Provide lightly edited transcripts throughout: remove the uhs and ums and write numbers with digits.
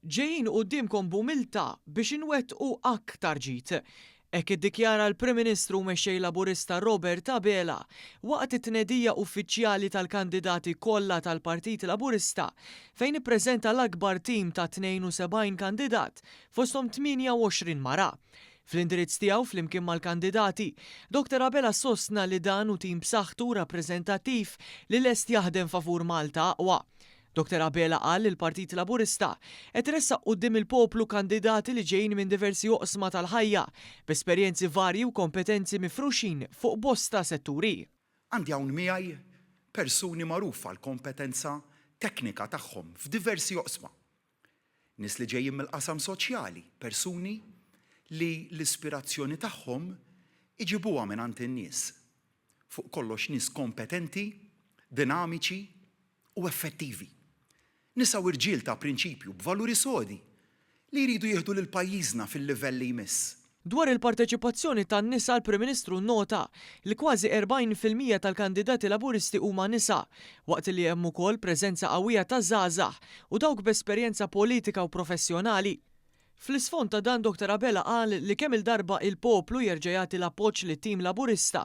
Ġejjin quddiemkom b'umiltà biex inwettqu aktar ġid. Hekk iddikjara l-Prim Ministru u Mexxej Laburista Robert Abela waqt it-tnedija uffiċjali tal-kandidati kollha tal-Partit Laburista fejn ippreżenta l-akbar tim ta' 72 kandidat fosthom 28 mara. Fl-indirizz tiegħu flimkien mal-kandidati, Dottor Abela sostna li dan hu tim b'saħħtu u rappreżentattiv li lest jaħdem favur Malta aqwa. Dottor Abela qal li l-Partit Laburista qed iressaq quddiem il-poplu kandidati li ġejjin minn diversi oqsma tal-ħajja, b'esperjenzi varji u kompetenzi mifruxin fuq bosta setturi. Għandi hawn miegħi persuni magħrufa għall-kompetenza teknika tagħhom f'diversi oqsma. Nies li ġejjin mill-qasam soċjali, persuni li l-ispirazzjoni tagħhom iġibuha mingħand in-nies. Fuq kollox nies kompetenti, dinamiċi u effettivi. Nisa u rġiel ta' prinċipju, b'valuri sodi, li jridu jieħdu lil pajjiżna fil-livell li jmiss. Dwar il-parteċipazzjoni tan-nisa l-Prim Ministru nnota li kważi 40% tal-kandidati Laburisti huma nisa, waqt li hemm ukoll preżenza qawwija ta' żgħażagħ u dawk b'esperjenza politika u professjonali. Fl-isfond ta' dan Dottor Abela qal li kemm-il darba il-poplu jerġa' jagħti l-appoġġ lit-tim Laburista,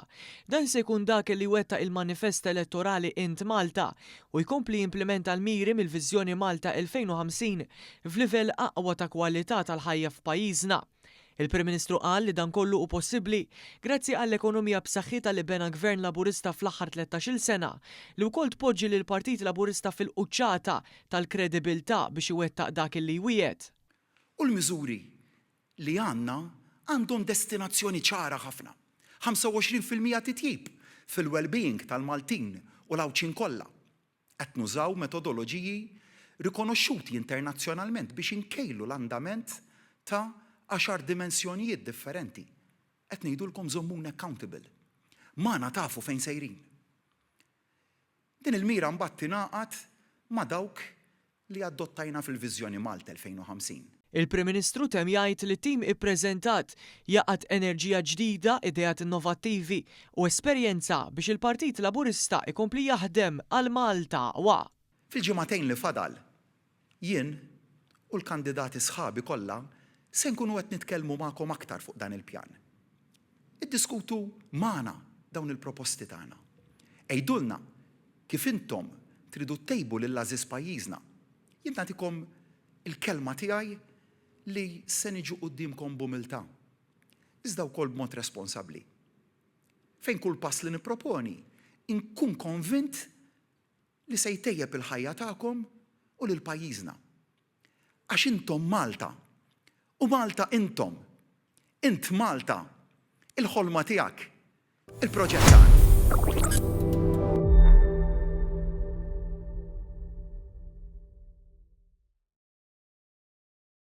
dan se jkun dak li jwettaq il-manifest elettorali Int Malta u jkompli jimplimenta l-miri mill-Viżjoni Malta 2050 f'livell aqwa ta' kwalità tal-ħajja f'pajjiżna. Il-Prim Ministru qal li dan kollu hu possibbli grazzi għall-ekonomija b'saħħitha li bena Gvern Laburista fl-aħħar 13-il sena li wkoll tpoġġi lill-Partit Laburista fil-quċċata tal-kredibilità biex iwettaq dak li jwiegħed. U l-miżuri li għandna għandhom destinazzjoni ċara ħafna, 25% titjib fil-wellbeing tal-Maltin u l-Għawdxin kollha. Qed nużaw metodoloġiji rikonoxxuti internazzjonalment biex inkejlu l-andament ta' għaxar dimensjonijiet differenti. Qed ngħidulkom żommuna accountable. Magħna tafu fejn sejrin. Din il-mira mbagħad tingħaqad ma' dawk li adottajna fil-Viżjoni Malta 2050. Il-Prim Ministru temm jgħid li t-tim ippreżentat jgħaqqad enerġija ġdida, ideat innovattivi u esperjenza biex il-Partit Laburista jkompli jaħdem għal Malta aqwa. Fil-ġimagħtejn li fadal, jien u l-kandidati sħabi kollha se nkunu qed nitkellmu magħkom aktar fuq dan il-pjan. Iddiskutu magħna dawn il-proposti tagħna. Għidulna kif intom tridu ttejbu lill-għażiż pajjiżna. Jien nagħtikom il-kelma tiegħi li se niġu quddiemkom b'umiltà, iżda wkoll b'mod responsabbli. Fejn kull pass li nipproponi, inkun konvint li se jtejjeb il-ħajja tagħkom u lil pajjiżna. Għax intom Malta. U Malta intom. Int Malta. Il-ħolma tiegħek. Il-proġett tagħna.